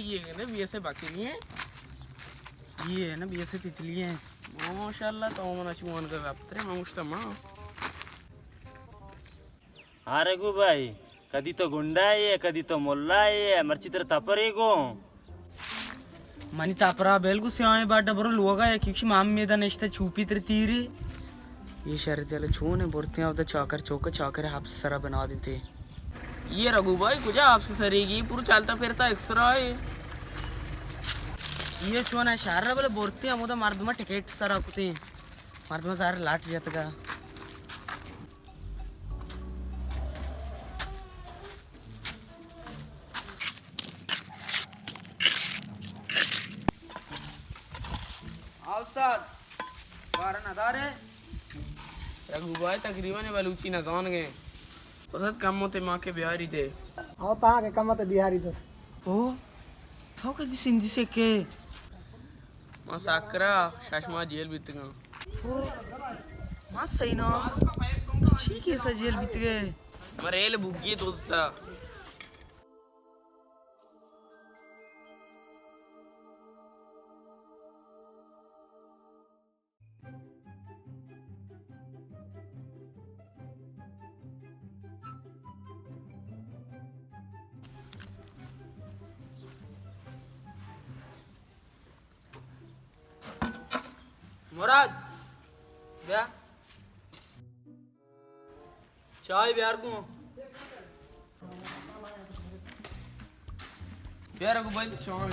یہ ہے نا بی ایس اے باقی نہیں ہے۔ یہ ہے نا بی ایس اے تتلی ہے۔ ماشاءاللہ، تو من اچ وان کا وپترے، من گوشتا ماں۔ ہاں رگو بھائی، کدی تو گنڈا ئے، کدی تو ملا ئے، مرچی ترا تپرے گوں۔ منی تپرا بیل گوں سیاہیں باڈا، برو لوگا یک کش مام میدا نشتہ چوپی تر تیری۔ یہ شر دل چون ہے برتے ہیں، چاکر چوک، چاکر ہفت سرا بنا دیتے۔ یہ رگو بھائی کجا ہفت سرے گی، پورا چلتا پھرتا ایکسرا ہے۔ یہ چون ہے شہر بلے برتے ہیں، ہمودا مردمہ ٹکٹ سرا کتے ہیں۔ مردمہ زار لاٹ جتگا۔ ہاں استاد، بارہ ندارے؟ رگو بھائی تقریباً بلوچی نزانگے۔ استاد کمو تے ماں کے بیاری تے۔ او تاں کے کمو تے بیاری تے۔ او، تو کدی سندھی سے کے؟ ما ساکرا شش ماہ جیل بیتگاں۔ او، ما سینا، تو چی کیسا جیل بیتگے؟ ما ریل بگی دوستا۔ مراد، بیا۔ چائے بیار گوں۔ بیار گوں بھائی چائے۔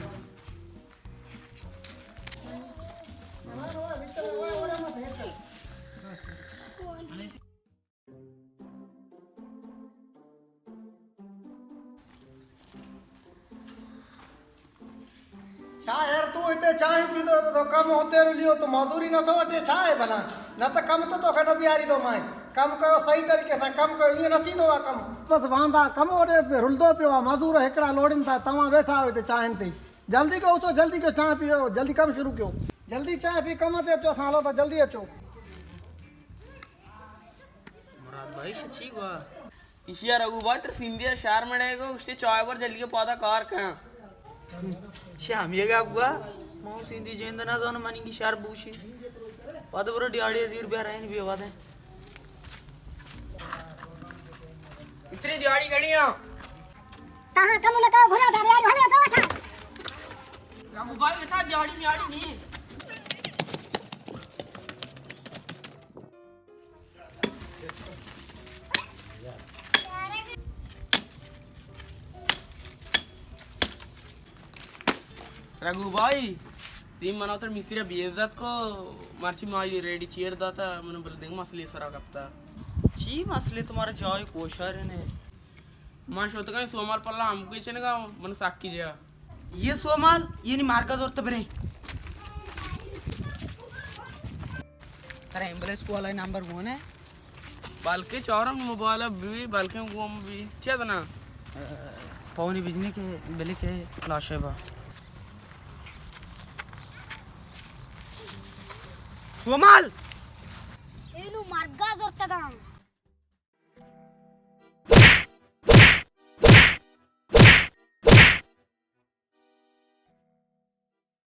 چاہ یار، تو اتے چاہ پیدو تو، تو کم ہوتے رو لیو تو مزوری نہ تو اٹے چاہ بنا، نہ تو کم تو تو کھنا بیاری دو مائیں۔ کم کرو صحیح طریقے سے، کم کرو، یہ نہ چیزو کم۔ بس واندا کم اوڑے پہ رلدو پہ وا مزور ہکڑا لوڑن تھا، تما بیٹھا ہوئے تے چاہ تے۔ جلدی کو تو، جلدی کو چاہ پیو، جلدی کم شروع کیو۔ جلدی چاہ پی، کم تے تو سالو تو جلدی اچو۔ مراد بھائی، شچی گوا؟ ایشی ءَ رگو بھائی تر سندھی ءَ شہر مڑے گو، گشتے چائے بر جلدی پادا کار کن۔ شی ہم یہ گپ گوا، ما سندھی جند نہ زانو، منی کی شہر بوشی۔ پادا برو ڈیاڑی زیر بیا رہن بیا وادے۔ اتری دیہاڑی گھڑی ہاں۔ کہاں کم لگا گھنا دار یار، ہمیں تو اٹھا۔ رگو بھائی بتا دیہاڑی میاڑی نہیں۔ رگو بھائی، تئی من ءَ تر مستری ءَ بے عزت کو، مرچی ما یہ ریڈی چیر داتا، من بل دنگ مسئلے سرا کپتا۔ چی مسئلے تمہارا جائے کوشار نے؟ من شوتگاں سومال پلا ہم کوئی چنگا، من ساکی جا۔ یہ سومال، یہ نی مارگا زورت برے۔ ترا ایمبولینس کو والا نمبر ہونے؟ بلکہ چارم موبائل بی، بلکہ گوم بی۔ چے دنا؟ پونی بجنی کے بلے کے لاشے با۔ سومال! اینو مرگا زورتگاں۔